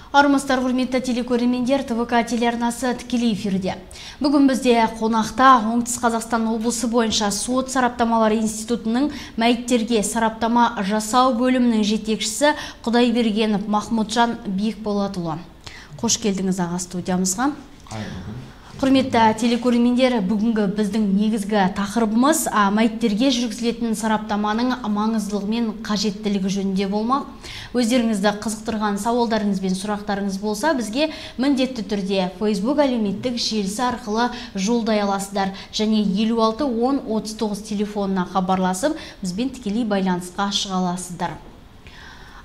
Армысыздар, құрметті телекөрермендер, ТВК телеарнасы тікелей эфирде. Бүгін бізде қонақта Оңтүстік Қазақстан облысы бойынша сот сараптамалары институтының мәйіттерге сараптама жасау бөлімінің жетекшісі Құдайбергенов Махмұтжан Бекболатұлы. Қош келдіңіз, аға, студиямызға. Құрметті телекөрермендер, бүгінгі біздің негізгі тақырыбымыз мәйіттерге жүргізілетін сараптаманың маңыздылығы мен қажеттілігі жөнінде болмақ. Өздеріңізді қызықтырған сауалдарыңыз бен сұрақтарыңыз болса, бізге міндетті түрде Facebook әлеуметтік желісі арқылы жолдай аласыздар және 56 10 39 телефонына хабарласып, бізбен тікелей байланысқа шыға аласыздар.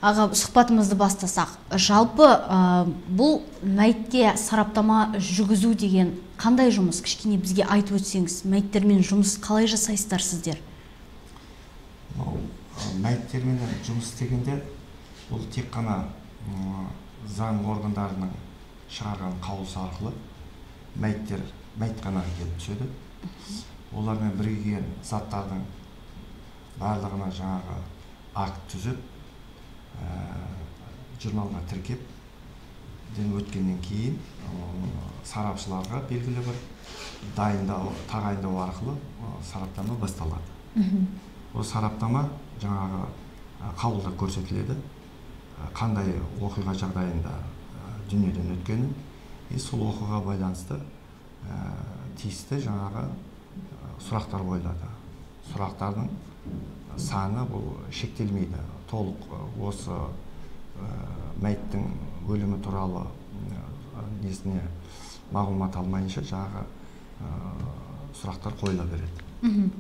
Аға, сұхбатымызды бастасақ, жалпы бұл мәйітке сараптама жүргізу деген қандай жұмыс? Кішкене бізге айтып өтсеңіз, мәйіттермен жұмыс қалай жасайсыздар сіздер? Мәйіттермен жұмыс істегенде бұл тек қана заң органдарының шығарған қаулысы арқылы мәйіттер мәйітханаға келіп түседі. Олармен бірге келген заттардың барлығына жаңағы акт түзіп, журналға тіркеп ден өткеннен кейін сарапшыларға белгілі бір дайындау, тағайындау арқылы сараптама басталады. Ол сараптама жаңағы қаулыда көрсетіледі, қандай оқиға жағдайында дүниеден өткенін, и сол оқиғаға байланысты тиісті жаңағы сұрақтар қойылады. Сұрақтардың саны бұл шектелмейді. Толық осы мәйіттің өлімі туралы несіне мағлұмат алмайынша жаңағы сұрақтар қойыла береді.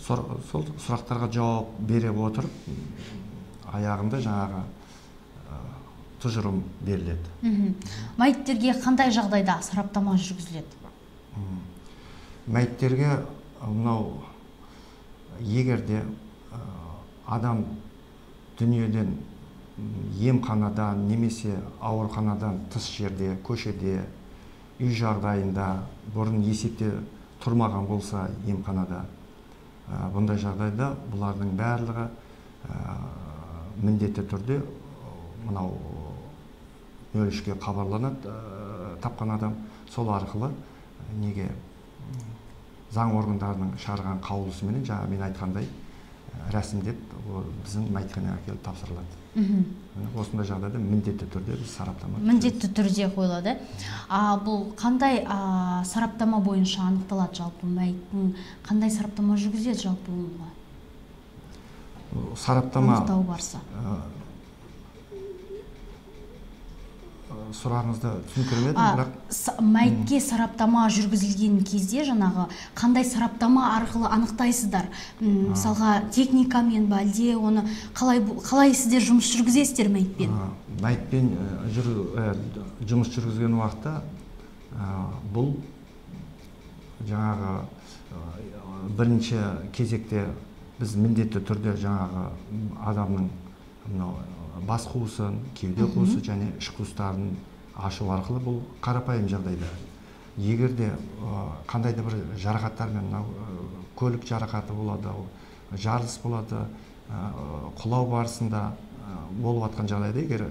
Сол сұрақтарға жауап бере отырып, аяғында жаңағы тұжырым беріледі. Мәйіттерге қандай жағдайда сараптама жүргізіледі? Мәйіттерге мынау егер де адам дүниеден емханадан немесе ауруханадан тыс жерде, көшеде, үй жағдайында бұрын есепте тұрмаған болса емханада, бұндай жағдайда бұлардың барлығы міндетті түрде мынау 03-ке хабарланады тапқан адам. Сол арқылы неге заң органдарының шығарған қаулысыменен жаңа мен айтқандай рәсімдеп біздің мәйітханаға келіп тапсырылады. Осындай жағдайда міндетті түрде біз сараптама міндетті түрде қойылады. Бұл қандай сараптама бойынша анықталады жалпы мәйіттің, қандай сараптама жүргізеді жалпы онға? Сараптама анықтау барысы. Сұрағыңызды түсіндірмедім, бірақ мәйітке сараптама жүргізілген кезде жаңағы қандай сараптама арқылы анықтайсыздар? Мысалға техникамен ба, әлде оны қалай сіздер жұмыс жүргізесіздер мәйітпен? Мәйітпен жұмыс жүргізген уақытта бұл жаңағы бірінші кезекте біз міндетті түрде жаңағы адамның мынау бас қуысын, кеуде қуысы және іш қуыстарын ашу арқылы, бұл қарапайым жағдайда. Егер де қандай да бір жарақаттармен, мынау көлік жарақаты болады, жарылыс болады, құлау барысында болып жатқан жағдайда, егер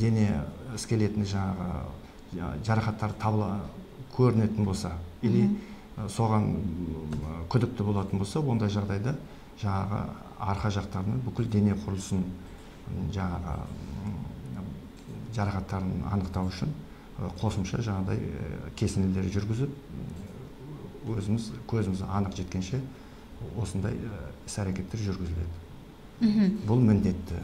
дене скелетінде жаңағы жарақаттар табыла көрінетін болса, или соған күдікті болатын болса, ондай жағдайда жаңағы арқа жақтарының бүкіл дене құрылысын жаңағы жарақаттарын анықтау үшін қосымша жаңағыдай кесінділер жүргізіп, өзіміз көзіміз анық жеткенше осындай іс-әрекеттер жүргізіледі. Бұл міндетті.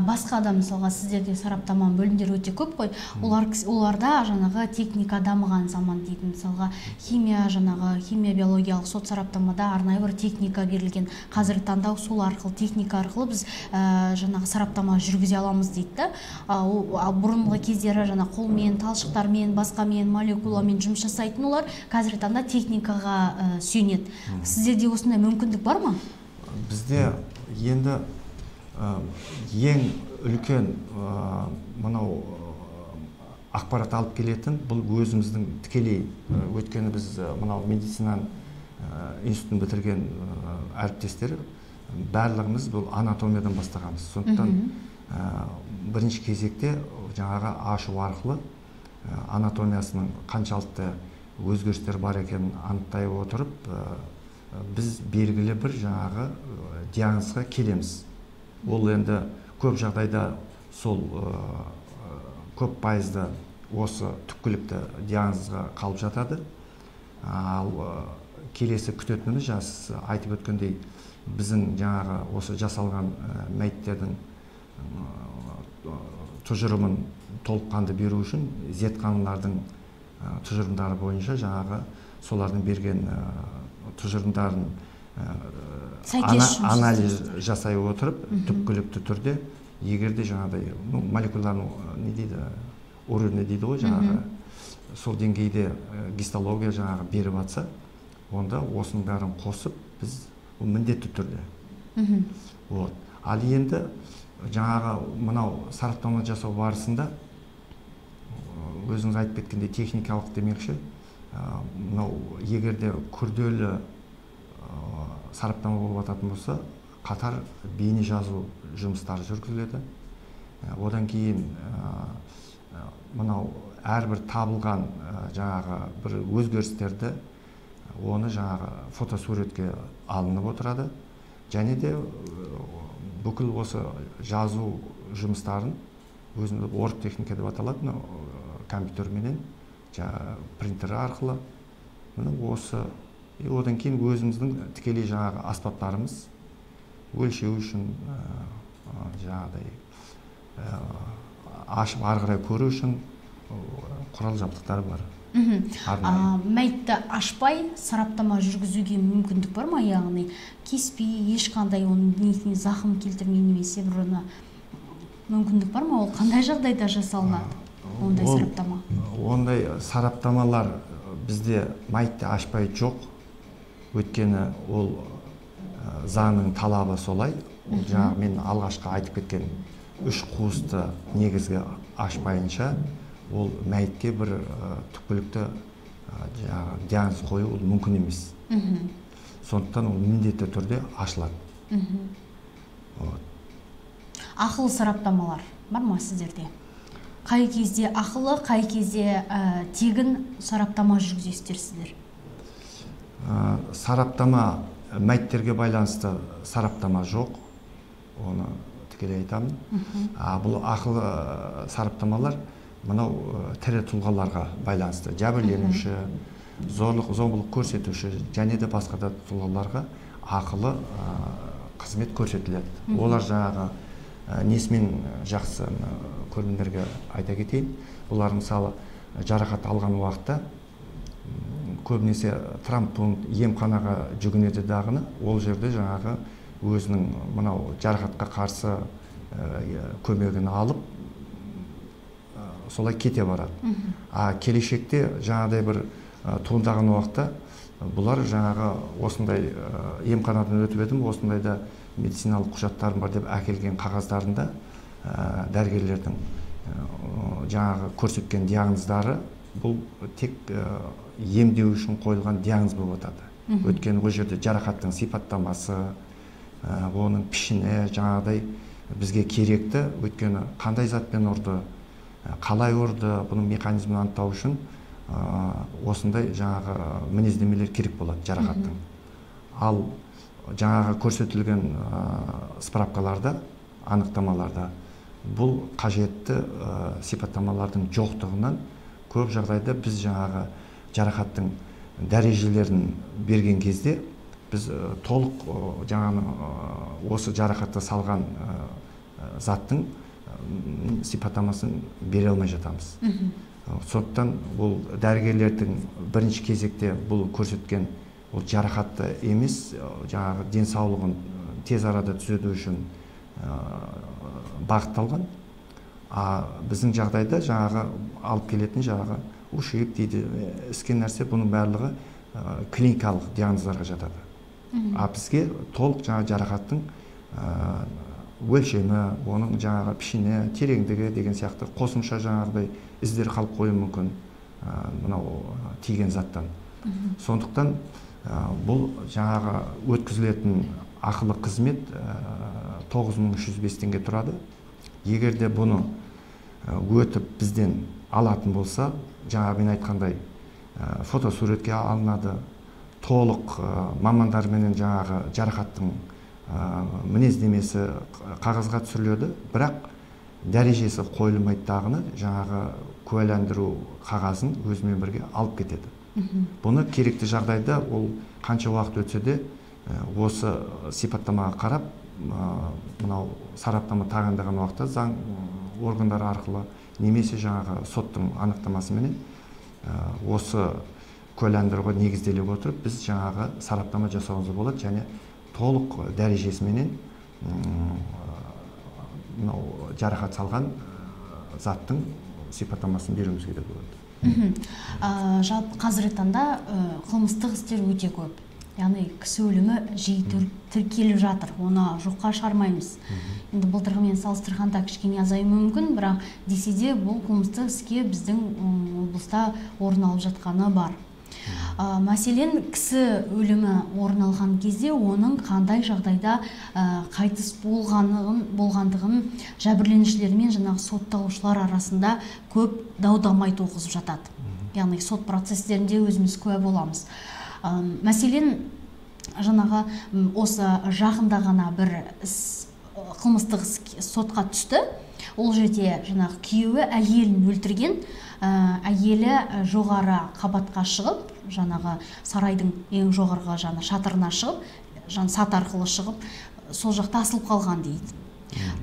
Басқа да мысалға сіздерде сараптама бөлімдері өте көп қой. Оларда жаңағы техника дамыған заман дейтін, мысалға химия, жаңағы химия биологиялық сот сараптамада арнайы бір техника берілген. Қазіргі таңда сол арқылы, техника арқылы біз жаңағы сараптама жүргізе аламыз дейді. Бұрынғы кездері жаңа қолмен, талшықтармен, басқамен, молекуламен жұмыс жасайтын олар қазіргі таңда техникаға сүйенеді. Сіздерде осындай мүмкіндік бар ма? Бізде енді ең үлкен мынау ақпарат алып келетін бұл өзіміздің тікелей, өйткені біз мынау медицина институтын бітірген әріптестер барлығымыз бұл анатомиядан бастағанбыз. Сондықтан Бірінші кезекте жаңағы ашу арқылы анатомиясының қаншалықты өзгерістер бар екенін анықтай отырып, біз белгілі бір жаңағы диагнозға келеміз. Ол енді көп жағдайда сол көп пайызды осы түпкілікті диагнозға қалып жатады. Ал келесі күтетініміз, жаңа сіз айтып өткендей, біздің жаңағы осы жасалған мәйіттердің тұжырымын толыққанды беру үшін зертханалардың тұжырымдары бойынша жаңағы солардың берген тұжырымдарын анализ жасай отырып, түпкілікті түрде егер де жаңағыдай молекулярный не дейді, уровень дейді ғой, жаңағы сол деңгейде гистология жаңағы беріп атса, онда осының бәрін қосып біз міндетті түрде. Вот. Ал енді жаңағы мынау сараптама жасау барысында өзіңіз айтып кеткендей техникалық демекші, мынау егер де күрделі сараптама болып ататын болса, қатар бейне жазу жұмыстары жүргізіледі. Одан кейін мынау әрбір табылған жаңағы бір өзгерістерді оны жаңағы фотосуретке алынып отырады. Және де бүкіл осы жазу жұмыстарын өзінде оргтехника деп аталады, мынау компьютерменен, жаңағы принтер арқылы, міне осы. Одан кейін өзіміздің тікелей жаңағы аспаптарымыз өлшеу үшін, жаңағыдай ашып ары қарай көру үшін құрал жабдықтар бар. Мәйітті ашпай сараптама жүргізуге мүмкіндік бар ма? Яғни кеспей, ешқандай оның денесіне зақым келтірмей немесе бір оны мүмкіндік бар ма? Ол қандай жағдайда жасалынады ондай сараптама? Ондай сараптамалар бізде мәйітті ашпай жоқ. Өйткені ол заңның талабы солай. Ол жаңағы мен алғашқы айтып кеткен үш қуысты негізгі ашпайынша ол мәйітке бір түпкілікті диагноз қою ол мүмкін емес. Сондықтан ол міндетті түрде ашылады. Ақылы сараптамалар бар ма сіздерде? Қай кезде ақылы, қай кезде тегін сараптама жүргізесіздер сіздер? Сараптама мәйіттерге байланысты сараптама жоқ, оны тікелей айтамын. Бұл ақылы сараптамалар мынау тірі тұлғаларға байланысты, жәбірленуші, зорлық, зомбылық көрсетуші және де басқа да тұлғаларға ақылы қызмет көрсетіледі. Олар жаңағы несімен жақсы көрермендерге айта кетейін. Олар мысалы жарақат алған уақытта көбінесе травмпункт емханаға жүгінеді дағыны, ол жерде жаңағы өзінің мынау жарақатқа қарсы көмегін алып солай кете барады. А келешекте жаңағыдай бір туындаған уақытта бұлар жаңағы осындай емханадан өтіп едім, осындай да медициналық құжаттарым бар деп әкелген қағаздарында дәрігерлердің жаңағы көрсеткен диагноздары бұл тек емдеу үшін қойылған диагноз болып атады. Өйткені ол жерде жарақаттың сипаттамасы, оның пішіні жаңағыдай бізге керекті, өйткені қандай затпен ұрды, қалай ұрды, бұның механизмін анықтау үшін осындай жаңағы мінездемелер керек болады жарақаттың. Ал жаңағы көрсетілген справкаларда, анықтамаларда бұл қажетті сипаттамалардың жоқтығынан көп жағдайда біз жаңағы жарақаттың дәрежелерін берген кезде біз толық жаңағы осы жарақатты салған заттың сипаттамасын бере алмай жатамыз. Сондықтан бұл дәрігерлердің бірінші кезекте бұл көрсеткен ол жарақатты емес, жаңағы денсаулығын тез арада түзету үшін бағытталған. А біздің жағдайда жаңағы алып келетін жаңағы ушиб дейді, іскен нәрсе, бұның барлығы клиникалық диагноздарға жатады. А бізге толық жаңа жарақаттың өлшемі, оның жаңағы пішіні, тереңдігі деген сияқты қосымша жаңағыдай іздер қалып қоюы мүмкін мынау тиген заттан. Сондықтан бұл жаңағы өткізілетін ақылы қызмет 9305 теңге тұрады. Егер де бұны өтіп бізден алатын болса, жаңа мен айтқандай фотосуретке алынады, толық мамандарменен жаңағы жарақаттың мінездемесі қағазға түсіріледі, бірақ дәрежесі қойылмайды дағыны жаңағы куәландыру қағазын өзімен бірге алып кетеді. Бұны керекті жағдайда ол қанша уақыт өтсе де осы сипаттамаға қарап, мынау сараптама тағайындаған уақытта заң органдары арқылы немесе жаңағы соттың анықтамасыменен осы куәландыруға негізделіп отырып біз жаңағы сараптама жасауымызға болады және толық дәрежесіменен мынау жарақат салған заттың сипаттамасын беруімізге де болады. Жалпы қазіргі таңда қылмыстық істер өте көп. Яғни кісі өлімі жиі тіркеліп жатыр, оны жоққа шығармаймыз. Енді былтырғымен салыстырғанда кішкене азаюы мүмкін, бірақ десе де бұл қылмыстық іске біздің облыста орын алып жатқаны бар. Мәселен, кісі өлімі орын алған кезде оның қандай жағдайда қайтыс болғандығын жәбірленушілер мен жаңағы сотталушылар арасында көп дау-дамай туғызып жатады. Яғни сот процестерінде өзіміз куә боламыз. Мәселен, жаңағы осы жақында ғана бір іс, қылмыстық іс сотқа түсті. Ол жерде жаңағы күйеуі әйелін өлтірген, әйелі жоғары қабатқа шығып, жаңағы сарайдың ең жоғарғы жаңа шатырына шығып, жаңа сат арқылы шығып, сол жақта асылып қалған дейді.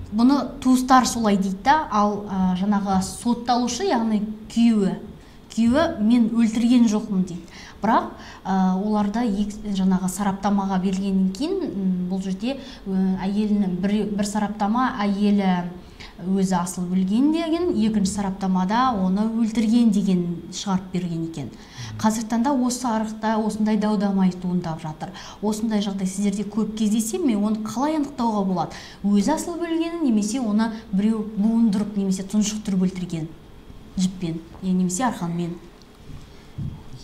Бұны туыстар солай дейді да, ал жаңағы сотталушы, яғни күйеуі мен өлтірген жоқпын дейді. Бірақ оларда жаңағы сараптамаға берілгеннен кейін бұл жерде әйелінің бір сараптама әйелі өзі асылып өлген деген, екінші сараптамада оны өлтірген деген шығарып берген екен. Қазіргі таңда осы арықта осындай дау-дамай туындап жатыр. Осындай жағдай сіздерде көп кездесе ме, оны қалай анықтауға болады? Өзі асылып өлгенін немесе оны біреу буындырып немесе тұншықтырып өлтірген жіппен, немесе арқанмен.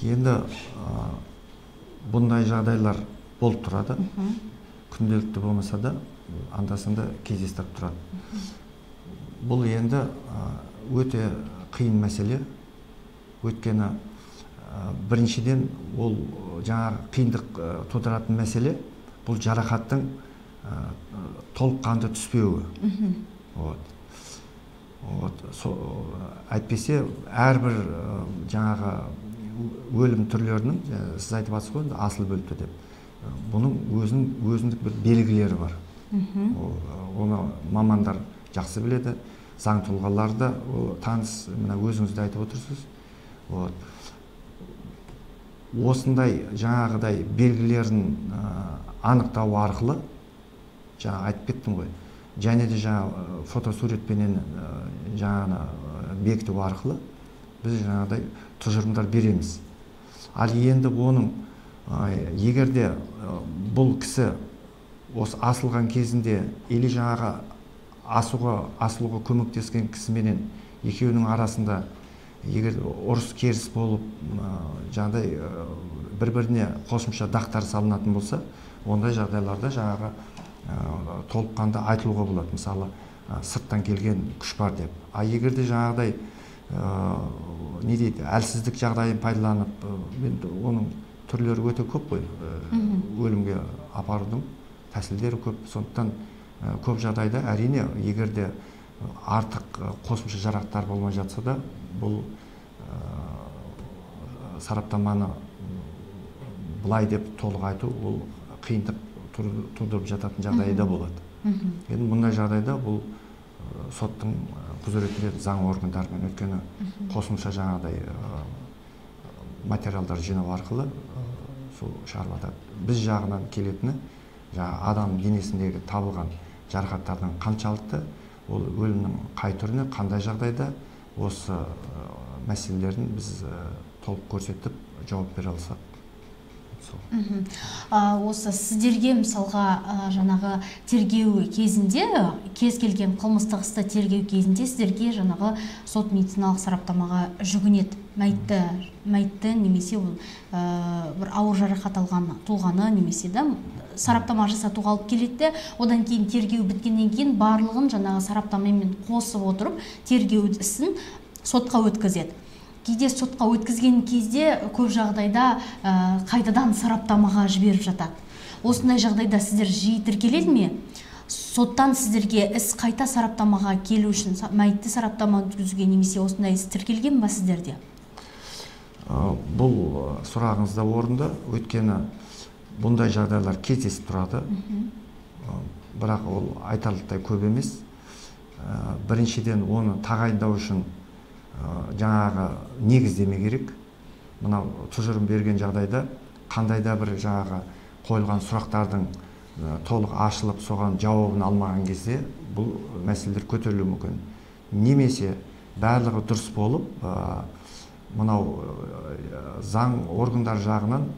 Енді бұндай жағдайлар болып тұрады. Күнделікті болмаса да анда-санда кездестіріп тұрады. Бұл енді өте қиын мәселе. Өйткені біріншіден ол жаңағы қиындық тудыратын мәселе бұл жарақаттың толыққанды түспеуі. Вот. Әйтпесе әрбір жаңағы өлім түрлерінің, сіз айтып жатсыз ғой, асылып өліпті деп. Бұның өзіндік бір белгілері бар. Оны мамандар жақсы біледі, заң тұлғалары да таныс, мына өзіңіз де айтып отырсыз. Вот. Осындай жаңағыдай белгілерін анықтау арқылы, жаңа айтып кеттім ғой, және де жаңа фотосуретпенен жаңаны бекіту арқылы біз жаңағыдай тұжырымдар береміз. Ал енді оның егер де бұл кісі осы асылған кезінде или жаңағы асылуға көмектескен кісіменен екеуінің арасында егер ұрыс керіс болып жаңағыдай бір-біріне қосымша дақтар салынатын болса, ондай жағдайларда жаңағы толыққанды айтылуға болады. Мысалы, сырттан келген күш бар деп. А егер де жаңағыдай не дейді, әлсіздік жағдайын пайдаланып, енді оның түрлері өте көп қой, өлімге апарудың тәсілдері көп. Сондықтан көп жағдайда әрине егер де артық қосымша жарақаттар болмай жатса да, бұл сараптаманы былай деп толық айту ол қиындық тудырып жататын жағдайы да болады. Енді бұндай жағдайда бұл соттың құзыретінде заң органдарымен, өйткені қосымша жаңағыдай материалдар жинау арқылы сол шығарылады. Біз жағынан келетіні жаңа адам денесіндегі табылған жарақаттардың қаншалықты, ол өлімнің қай түріне, қандай жағдайда, осы мәселелерін біз толық көрсетіп жауап бере алсақ Сол. Осы сіздерге мысалға жаңағы тергеу кезінде, кез келген қылмыстық істі тергеу кезінде сіздерге жаңағы сот медициналық сараптамаға жүгінеді. Мәйтті немесе ол бір ауыр жарақат алған тұлғаны немесе да сараптама жасатуға алып келеді де, одан кейін тергеу біткеннен кейін барлығын жаңағы сараптамамен қосып отырып тергеу ісін сотқа өткізеді. Кейде сотқа өткізген кезде көп жағдайда қайтадан сараптамаға жіберіп жатады. Осындай жағдайда сіздер жиі тіркеледі ме? Соттан сіздерге іс қайта сараптамаға келу үшін мәйтті сараптама өткізуге немесе осындай іс тіркелген ба сіздерде? Бұл сұрағыңыз да орынды, өйткені бұндай жағдайлар кездесіп тұрады. Бірақ ол айтарлықтай көп емес. Біріншіден, оны тағайындау үшін жаңағы негіздеме керек. Мынау тұжырым берген жағдайда қандай да бір жаңағы қойылған сұрақтардың толық ашылып, соған жауабын алмаған кезде бұл мәселелер көтерілуі мүмкін. Немесе барлығы дұрыс болып, мынау заң органдар жағынан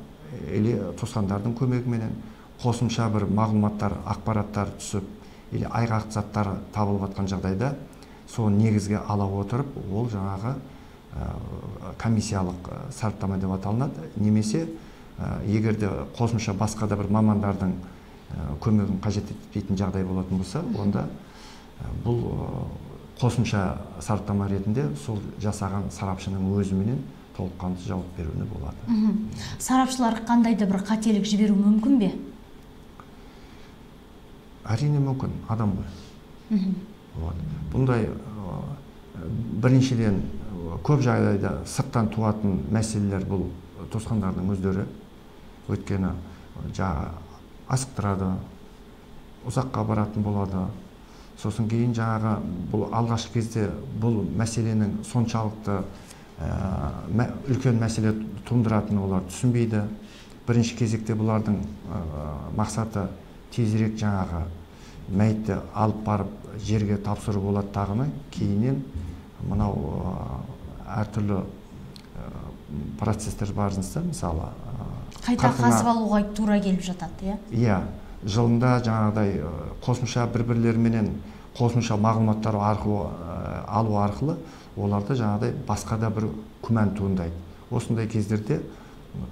или туысқандардың көмегіменен қосымша бір мағлұматтар, ақпараттар түсіп, или айғақ заттар табылып жатқан жағдайда соны негізге ала отырып, ол жаңағы комиссиялық сараптама деп аталынады. Немесе егер де қосымша басқа да бір мамандардың көмегін қажет етпейтін жағдай болатын болса, онда бұл қосымша сараптама ретінде сол жасаған сарапшының өзіменен толыққанды жауап беруіне болады. Сарапшылар қандай да бір қателік жіберуі мүмкін бе? Әрине мүмкін, адам ғой. Бұндай біріншіден көп жағдайда сырттан туатын мәселелер бұл туысқандардың өздері. Өйткені жаңағы асықтырады, ұзаққа баратын болады. Сосын кейін жаңағы бұл алғашқы кезде бұл мәселенің соншалықты үлкен мәселе тудыратынын олар түсінбейді. Бірінші кезекте бұлардың мақсаты тезірек жаңағы мәйітті алып барып жерге тапсыру болады тағыны. Кейіннен мынау әртүрлі процестер барысында, мысалы, қайта қазып алуға тура келіп жатады, иә? Иә, жылында жаңағыдай қосымша бір-бірлеріменен қосымша мағлұматтар арқылы алу арқылы оларда жаңағыдай басқа да бір күмән туындайды. Осындай кездерде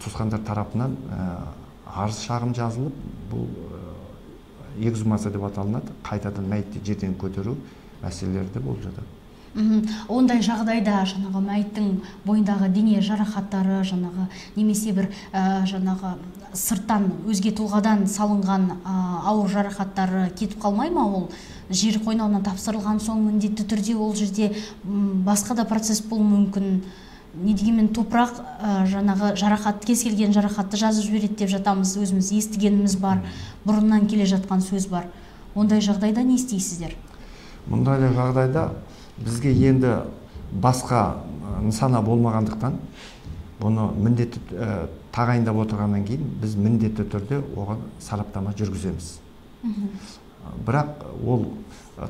туысқандар тарапынан арыз шағым жазылып, бұл эксгумация деп аталынады, қайтадан мәйітті жерден көтеру мәселелері де болып жатады. Ондай жағдайда жаңағы мәйіттің бойындағы дене жарақаттары, жаңағы немесе бір жаңағы сырттан өзге тұлғадан салынған ауыр жарақаттары кетіп қалмай ма? Ол жер қойнауына тапсырылған соң міндетті түрде ол жерде басқа да процесс болуы мүмкін. Не дегенмен топырақ жаңағы жарақат, кез келген жарақатты жазып жібереді деп жатамыз, өзіміз естігеніміз бар, бұрыннан келе жатқан сөз бар. Ондай жағдайда не істейсіздер? Мұндай жағдайда бізге енді басқа нысана болмағандықтан бұны міндетті тағайындап отырғаннан кейін біз міндетті түрде оған сараптама жүргіземіз. Бірақ ол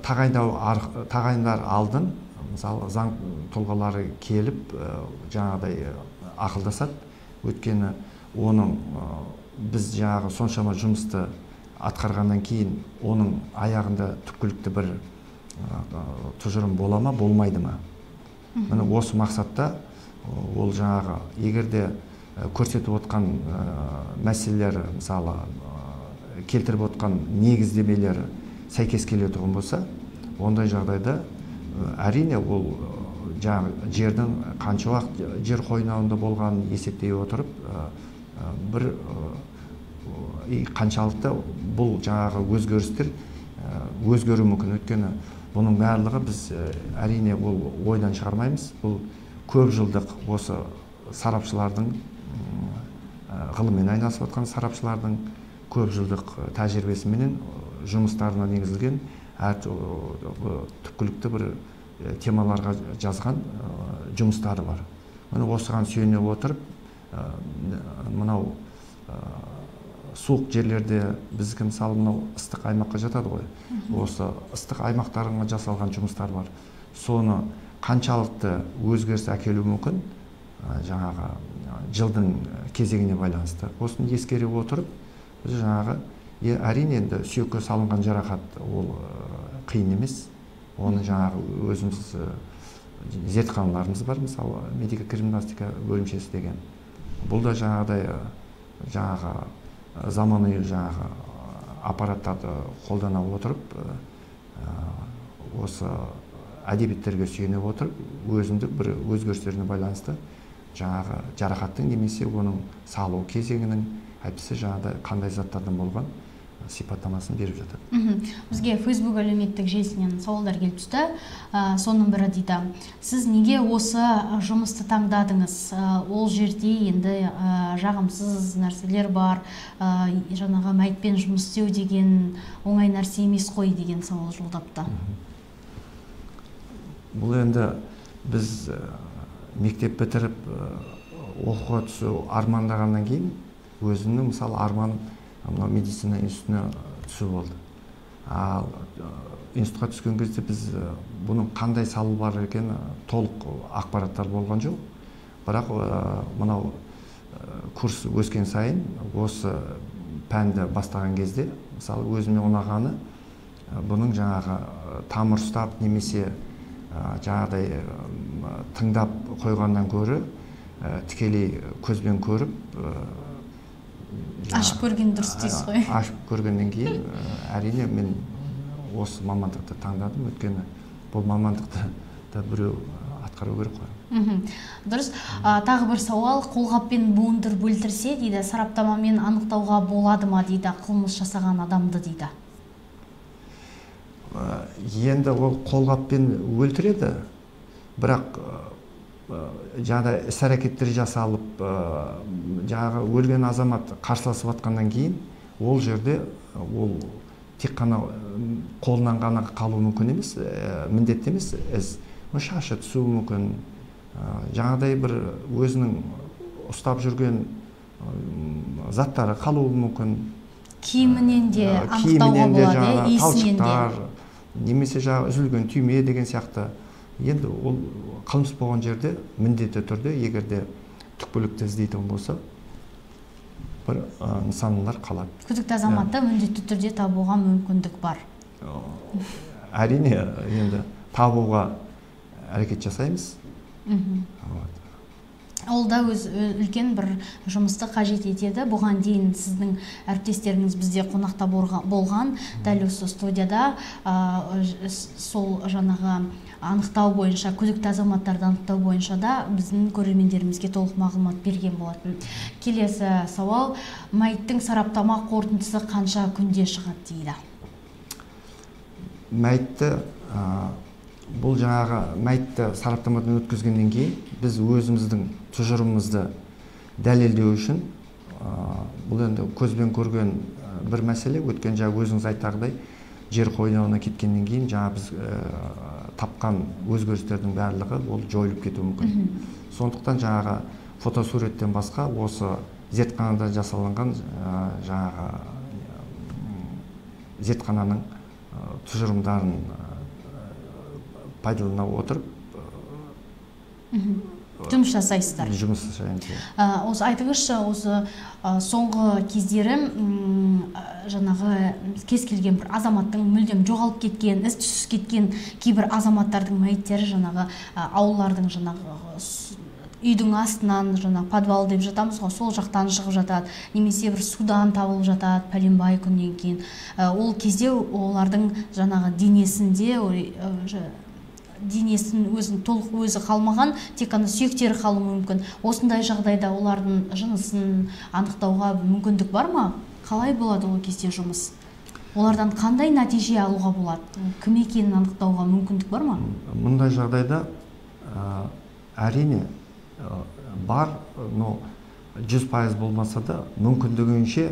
тағайындар алдын, мысалы, заң тұлғалары келіп жаңағыдай ақылдасады. Өйткені оның біз жаңағы соншама жұмысты атқарғаннан кейін оның аяғында түпкілікті бір тұжырым бола ма, болмайды ма? Міне осы мақсатта ол жаңағы егер де көрсетіп отқан мәселелері, мысалы, келтіріп отқан негіздемелері сәйкес келетұғын болса, ондай жағдайда әрине ол жаңағы жердің қанша уақыт жер қойнауында болғанын есептей отырып, бір қаншалықты бұл жаңағы өзгерістер өзгеруі мүмкін. Өйткені бұның барлығы біз әрине ол ойдан шығармаймыз. Бұл көп жылдық осы сарапшылардың, ғылыммен айналысып жатқан сарапшылардың көп жылдық тәжірибесіменен жұмыстарына негізілген әр түпкілікті бір темаларға жазған жұмыстары бар. Міне осыған сүйене отырып, мынау суық жерлерде біздікі, мысалы, мынау ыстық аймаққа жатады ғой. Осы ыстық аймақтарға жасалған жұмыстар бар. Соны қаншалықты өзгеріс әкелуі мүмкін, жаңағы жылдың кезегіне байланысты. Осыны ескере отырып, біз жаңағы, әрине енді сүйекке салынған жарақат ол қиын емес. Оны жаңағы өзіміз зертханаларымыз бар, мысалы медико-криминалистика бөлімшесі деген. Бұл да жаңағыдай жаңағы заманауи жаңағы аппараттарды қолдана отырып, осы әдебиеттерге сүйене отырып, өзіндік бір өзгерістеріне байланысты жаңағы жарақаттың немесе оның салу кезеңінің, әйтпесе жаңағыдай қандай заттардан болған сипаттамасын беріп жатады. Бізге Facebook әлеуметтік желісінен сауалдар келіп түсті. Соның бірі дейді: сіз неге осы жұмысты таңдадыңыз? Ол жерде енді жағымсыз нәрселер бар, жаңағы мәйітпен жұмыс істеу деген оңай нәрсе емес қой деген сауал жолдапты. Бұл енді біз мектеп бітіріп оқуға түсу армандағаннан кейін өзімнің мысалы арманым мынау медицина институтына түсу болды. Ал институтқа түскен кезде біз бұның қандай салу бар екені толық ақпараттар болған жоқ. Бірақ мынау курс өскен сайын осы пәнді бастаған кезде мысалы өзіме ұнағаны бұның жаңағы тамыр ұстап немесе жаңағыдай тыңдап қойғаннан гөрі тікелей көзбен көріп ашып көрген дұрыс дейсіз ғой. Ашып көргеннен кейін әрине мен осы мамандықты таңдадым, өйткені бұл мамандықты да біреу атқару керек қой. Дұрыс. Тағы бір сауал: қолғаппен буындырып өлтірсе дейді, сараптамамен анықтауға болады ма дейді, қылмыс жасаған адамды дейді. Енді ол қолғаппен өлтіреді, бірақ жаңағыдай іс-әрекеттер жасалып, жаңағы өлген азамат қарсыласып атқаннан кейін ол жерде ол тек қана қолынан ғана қалуы мүмкін емес, міндетті емес, із шашы түсуі мүмкін, жаңағыдай бір өзінің ұстап жүрген заттары қалуы мүмкін. Киімінен де анықтауға болады, иісінен де. Немесе жаңағы үзілген түйме деген сияқты. Енді ол қылмыс болған жерде міндетті түрде егер де түкпілікті іздейтін болса бір нысаналар қалады. Күдікті азаматты міндетті түрде табуға мүмкіндік бар. Әрине, енді табуға әрекет жасаймыз. Ол да өз үлкен бір жұмысты қажет етеді. Бұған дейін сіздің әріптестеріңіз бізде қонақта болған, дәл осы студияда сол жаңағы анықтау бойынша, күдікті азаматтарды анықтау бойынша да біздің көрермендерімізге толық мағлұмат берген болатын. Келесі сауал: мәйіттің сараптама қорытындысы қанша күнде шығады дейді. Мәйітті бұл жаңағы мәйітті сараптамадан өткізгеннен кейін біз өзіміздің тұжырымымызды дәлелдеу үшін, бұл енді көзбен көрген бір мәселе, өткен жаңа өзіңіз айтқандай жер қойнауына кеткеннен кейін жаңа біз тапқан өзгерістердің барлығы ол жойылып кетуі мүмкін. Сондықтан жаңағы фотосуреттен басқа осы зертханада жасалынған жаңағы зертхананың тұжырымдарын пайдалана отырып жұмыс жасайсыздар. Жұмыс жасаймыз. Осы айтыңызшы, осы соңғы кездері жаңағы кез келген бір азаматтың мүлдем жоғалып кеткен, із түссіз кеткен кейбір азаматтардың мәйіттері жаңағы аулалардың жаңағы үйдің астынан, жаңағы подвал деп жатамыз ғой, сол жақтан шығып жатады, немесе бір судан табылып жатады пәленбай күннен кейін. Ол кезде олардың жаңағы денесінде денесін өзін толық өзі қалмаған, тек қана сүйектері қалуы мүмкін. Осындай жағдайда олардың жынысын анықтауға мүмкіндік бар ма? Қалай болады ол кезде жұмыс? Олардан қандай нәтиже алуға болады? Кім екенін анықтауға мүмкіндік бар ма? Мұндай жағдайда әрине бар, но 100% болмаса да мүмкіндігінше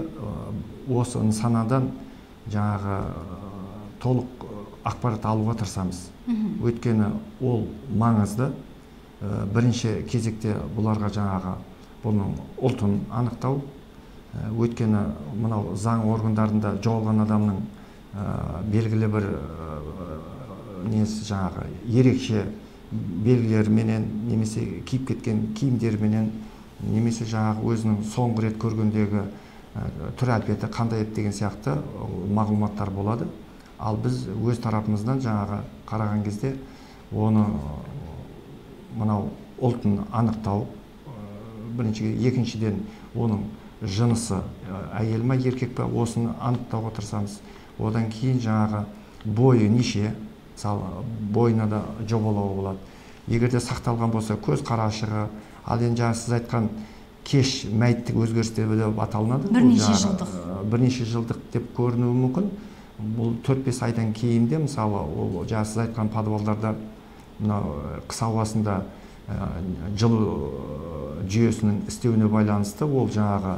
осы нысанадан жаңағы толық ақпарат алуға тырысамыз. Өйткені ол маңызды. Бірінші кезекте бұларға жаңағы бұның ұлтын анықтау. Өйткені мынау заң органдарында жоғалған адамның белгілі бір несі жаңағы ерекше белгілеріменен немесе киіп кеткен киімдеріменен немесе жаңағы өзінің соңғы рет көргендегі түр әлпеті қандай еді деген сияқты мағлұматтар болады. Ал біз өз тарапымыздан жаңағы қараған кезде оны мынау ұлтын анықтау бірінші, екіншіден оның жынысы әйел ма еркек па, осыны анықтауға тырысамыз. Одан кейін жаңағы бойы неше, мысалы бойына да жобалауға болады. Егер де сақталған болса көз қарашығы, ал енді жаңа сіз айтқан кеш мәйіттік өзгерістер деп аталынады. Бірнеше жылдық. Бірнеше жылдық деп көрінуі мүмкін. Бұл 4-5 айдан кейін де, мысалы, ол жаңа сіз айтқан подвалдарда мынау қыс ауасында жылу жүйесінің істеуіне байланысты ол жаңағы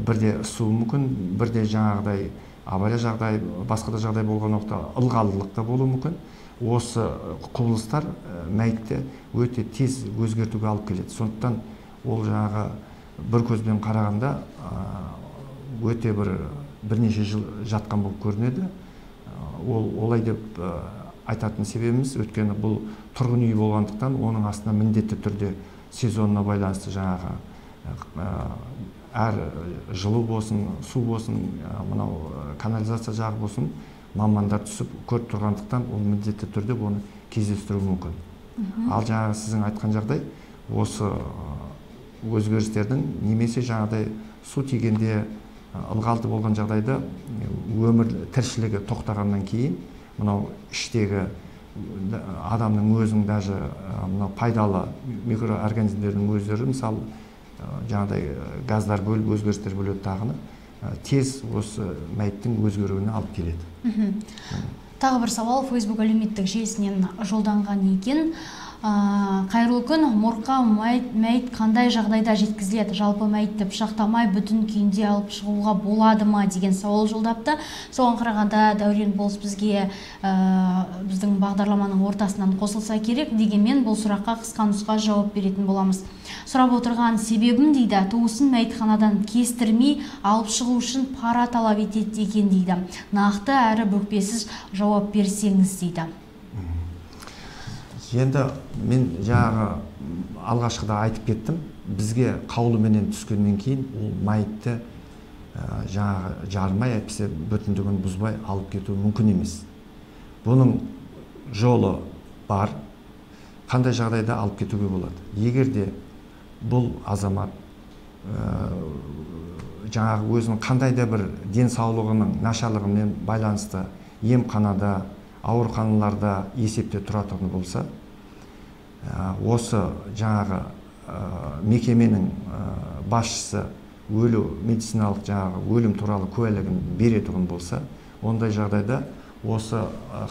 бірде ысуы мүмкін, бірде жаңағыдай авария жағдай, басқа да жағдай болған уақытта ылғалдылық та болуы мүмкін. Осы құбылыстар мәйітті өте тез өзгертуге алып келеді. Сондықтан ол жаңағы бір көзбен қарағанда өте бірнеше жыл жатқан болып көрінеді. Ол олай деп айтатын себебіміз, өйткені бұл тұрғын үй болғандықтан оның астына міндетті түрде сезонына байланысты жаңағы әр жылу болсын, су болсын, мынау канализация жағы болсын, мамандар түсіп көріп тұрғандықтан ол міндетті түрде оны кездестіруі мүмкін. Ал жаңағы сіздің айтқан жағдай осы өзгерістердің немесе жаңағыдай су тигенде ылғалды болған жағдайда өмір тіршілігі тоқтағаннан кейін мынау іштегі адамның өзінің даже мынау пайдалы микроорганизмдердің өздері, мысалы жаңағыдай газдар бөліп, өзгерістер бөледі тағыны, тез осы мәйіттің өзгеруіне алып келеді. Тағы бір сауал Facebook әлеуметтік желісінен жолданған екен. Қайырлы күн, моргқа мәйіт қандай жағдайда жеткізіледі? Жалпы мәйітті пышақтамай бүтін күйінде алып шығуға болады ма деген сауал жолдапты. Соған қарағанда Дәурен болыс бізге біздің бағдарламаның ортасынан қосылса керек. Дегенмен бұл сұраққа қысқа нұсқа жауап беретін боламыз. Сұрап отырған себебім дейді, туысын мәйітханадан кестірмей алып шығу үшін пара талап етеді екен дейді. Нақты әрі бүкпесіз жауап берсеңіз дейді. Енді мен жаңағы алғашқыда айтып кеттім, бізге қаулыменен түскеннен кейін ол мәйітті жаңағы жармай, әйтпесе бүтіндігін бұзбай алып кету мүмкін емес. Бұның жолы бар. Қандай жағдайда алып кетуге болады? Егер де бұл азамат жаңағы өзінің қандай да бір денсаулығының нашарлығымен байланысты емханада, ауруханаларда есепте тұратұғын болса, осы жаңағы мекеменің басшысы өлу медициналық жаңағы өлім туралы куәлігін беретұғын болса, ондай жағдайда осы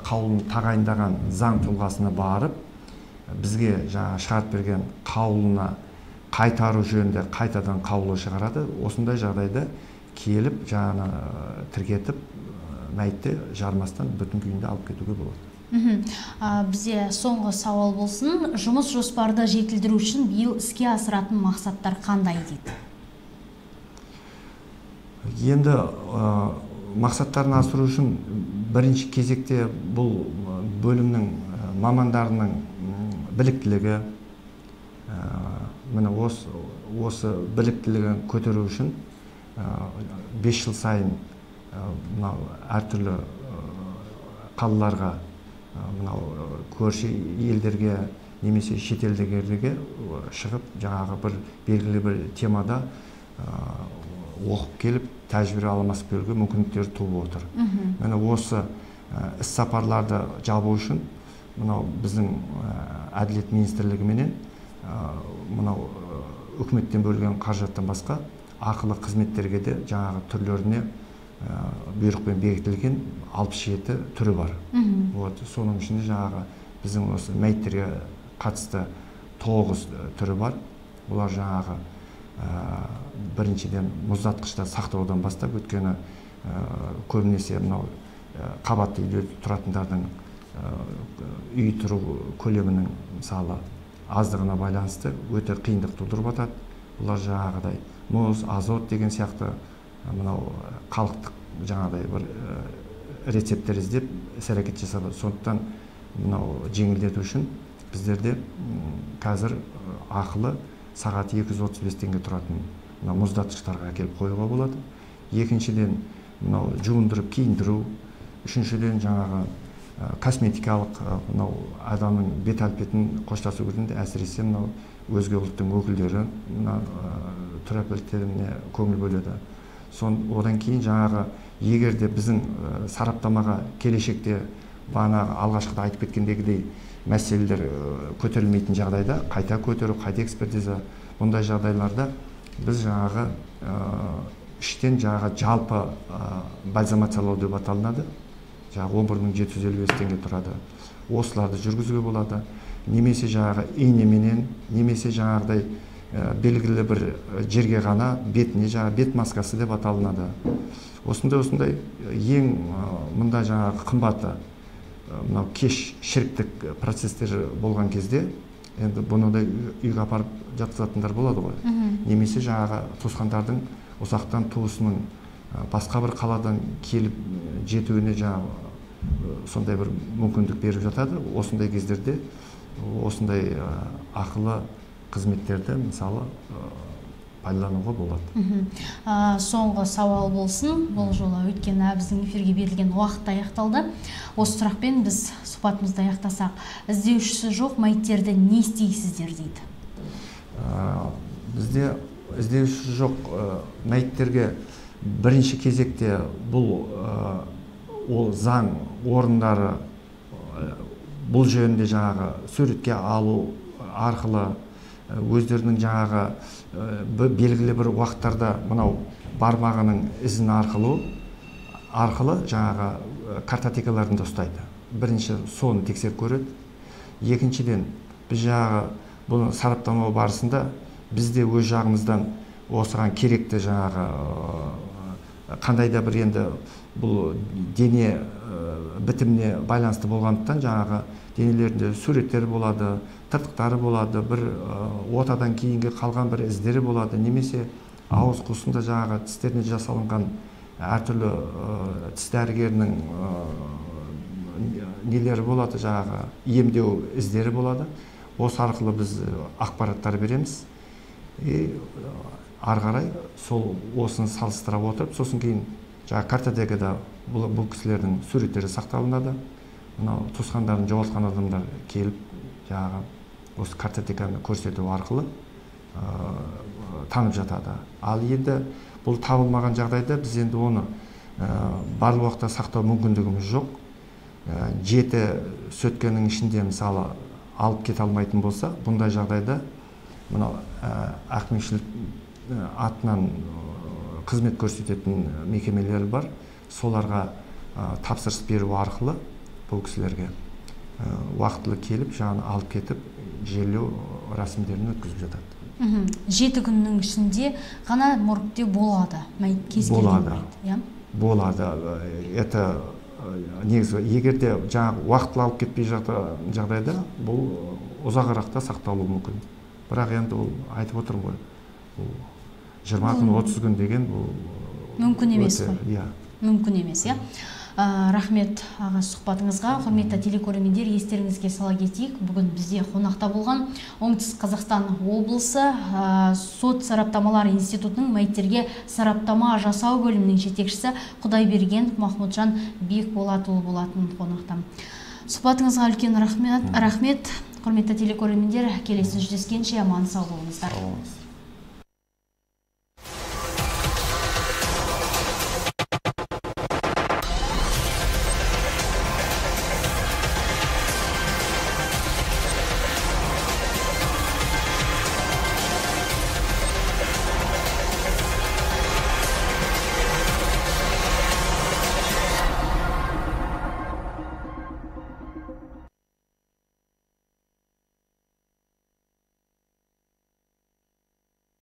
қаулыны тағайындаған заң тұлғасына барып, бізге жаңағы шығарып берген қаулына қайтару жөнінде қайтадан қаулы шығарады. Осындай жағдайда келіп жаңағы тіркетіп мәйітті жармастан бүтін күйінде алып кетуге болады. Бізде соңғы сауал болсын. Жұмыс жоспарды жетілдіру үшін биыл іске асыратын мақсаттар қандай дейді? Енді мақсаттарын асыру үшін бірінші кезекте бұл бөлімнің мамандарының біліктілігі, міне осы біліктілігін көтеру үшін 5 жыл сайын мынау әртүрлі қалаларға, мынау көрші елдерге немесе шетелдерге шығып, жаңағы бір белгілі бір темада оқып келіп, тәжірибе алмасып келуге мүмкіндіктер туып отыр. Міне осы іс сапарларды жабу үшін мынау біздің Әділет министрлігіменен мынау үкіметтен бөлінген қаражаттан басқа ақылы қызметтерге де жаңағы түрлеріне бұйрықпен бекітілген 67 түрі бар. Вот, соның ішінде жаңағы біздің осы мәйіттерге қатысты 9 түрі бар. Бұлар жаңағы біріншіден мұздатқышта сақтаудан бастап, өйткені көбінесе мынау қабатты үйде тұратындардың үй тұру көлемінің мысалы аздығына байланысты өте қиындық тудырып жатады. Бұлар жаңағыдай мұз, азот деген сияқты мынау халықтық жаңағыдай бір рецепттер іздеп іс-әрекет жасап, сондықтан мынау жеңілдету үшін біздерде қазір ақылы сағат 235 теңге тұратын мына мұздатқыштарға әкеліп қоюға болады. Екіншіден, мынау жуындырып киіндіру. Үшіншіден, жаңағы косметикалық, мынау адамның бет әлпетін қоштасу кезінде әсіресе мынау өзге ұлттың өкілдері мына түр әлпеттеріне көңіл бөледі. Одан кейін жаңағы егер де біздің сараптамаға келешекте бағанағы алғашқыда айтып кеткендегідей мәселелер көтерілмейтін жағдайда қайта көтеру, қайта экспертиза, бұндай жағдайларда біз жаңағы іштен жаңағы жалпы бальзамациялау деп аталынады. Жаңағы 11 755 теңге тұрады. Осыларды жүргізуге болады. Немесе жаңағы инеменен, немесе жаңағыдай белгілі бір жерге ғана бетіне жаңағы бет маскасы деп аталынады. Осындай ең мында жаңағы қымбаты мынау кеш шіріктік процестер болған кезде енді бұны да үйге апарып жатқызатындар болады ғой. Немесе жаңағы туысқандардың ұзақтан туысының басқа бір қаладан келіп жетуіне жаңағы сондай бір мүмкіндік беріп жатады. Осындай кездерде осындай ақылы қызметтерді мысалы пайдалануға болады. Соңғы сауал болсын бұл жолы, өйткені біздің эфирге берілген уақыт аяқталды. Осы сұрақпен біз сұхбатымызды аяқтасақ. Іздеушісі жоқ мәйіттерді не істейсіздер дейді. Бізде іздеушісі жоқ мәйіттерге бірінші кезекте бұл ол заң орындары бұл жөнінде жаңағы суретке алу арқылы өздерінің жаңағы белгілі бір уақыттарда мынау бармағының ізін арқылы жаңағы картотекаларында ұстайды. Бірінші соны тексеріп көреді. Екіншіден, біз жаңағы бұны сараптама барысында біз де өз жағымыздан осыған керекті жаңағы қандай да бір енді бұл дене бітіміне байланысты болғандықтан жаңағы денелерінде суреттер болады, тыртықтары болады, бір отадан кейінгі қалған бір іздері болады, немесе ауыз қуысында жаңағы тістеріне жасалынған әртүрлі тіс дәрігерінің нелері болады, жаңағы емдеу іздері болады. Осы арқылы біз ақпараттар береміз и ары қарай сол осыны салыстыра отырып, сосын кейін жаңағы картотекада бұл кісілердің суреттері сақталынады. Мынау туысқандарын жоғалтқан адамдар келіп жаңағы осы картотеканы көрсету арқылы танып жатады. Ал енді бұл табылмаған жағдайда біз енді оны барлық уақытта сақтау мүмкіндігіміз жоқ. 7 сөткенің ішінде мысалы алып кете алмайтын болса, бұндай жағдайда мынау әкімшілік атынан қызмет көрсететін мекемелер бар, соларға тапсырыс беру арқылы бұл кісілерге уақытылы келіп жаңағы алып кетіп жерлеу рәсімдерін өткізіп жатады. 7 күннің ішінде ғана моргте болады мәйіт, кез келген Болады. мәйіт, иә? Болады. Это негізі егер де жаңағы уақытылы алып кетпей жағдайда бұл ұзағырақ та сақталуы мүмкін. Бірақ енді ол айтып отырмын ғой, бұл 20 күн, 30 күн деген бұл Мүмкін емес өте, қой. Иә. Мүмкін емес, иә. Рахмет, аға, сұхбатыңызға. Құрметті телекөрермендер, естеріңізге сала кетейік, бүгін бізде қонақта болған Оңтүстік Қазақстан облысы сот сараптамалар институтының мәйіттерге сараптама жасау бөлімінің жетекшісі Құдайберген Махмұтжан Бекболатұлы болатын қонақта. Сұхбатыңызға үлкен рахмет. Рахмет. Құрметті телекөрермендер, келесі жүздескенше аман сау болыңыздар. Сау болыңыз.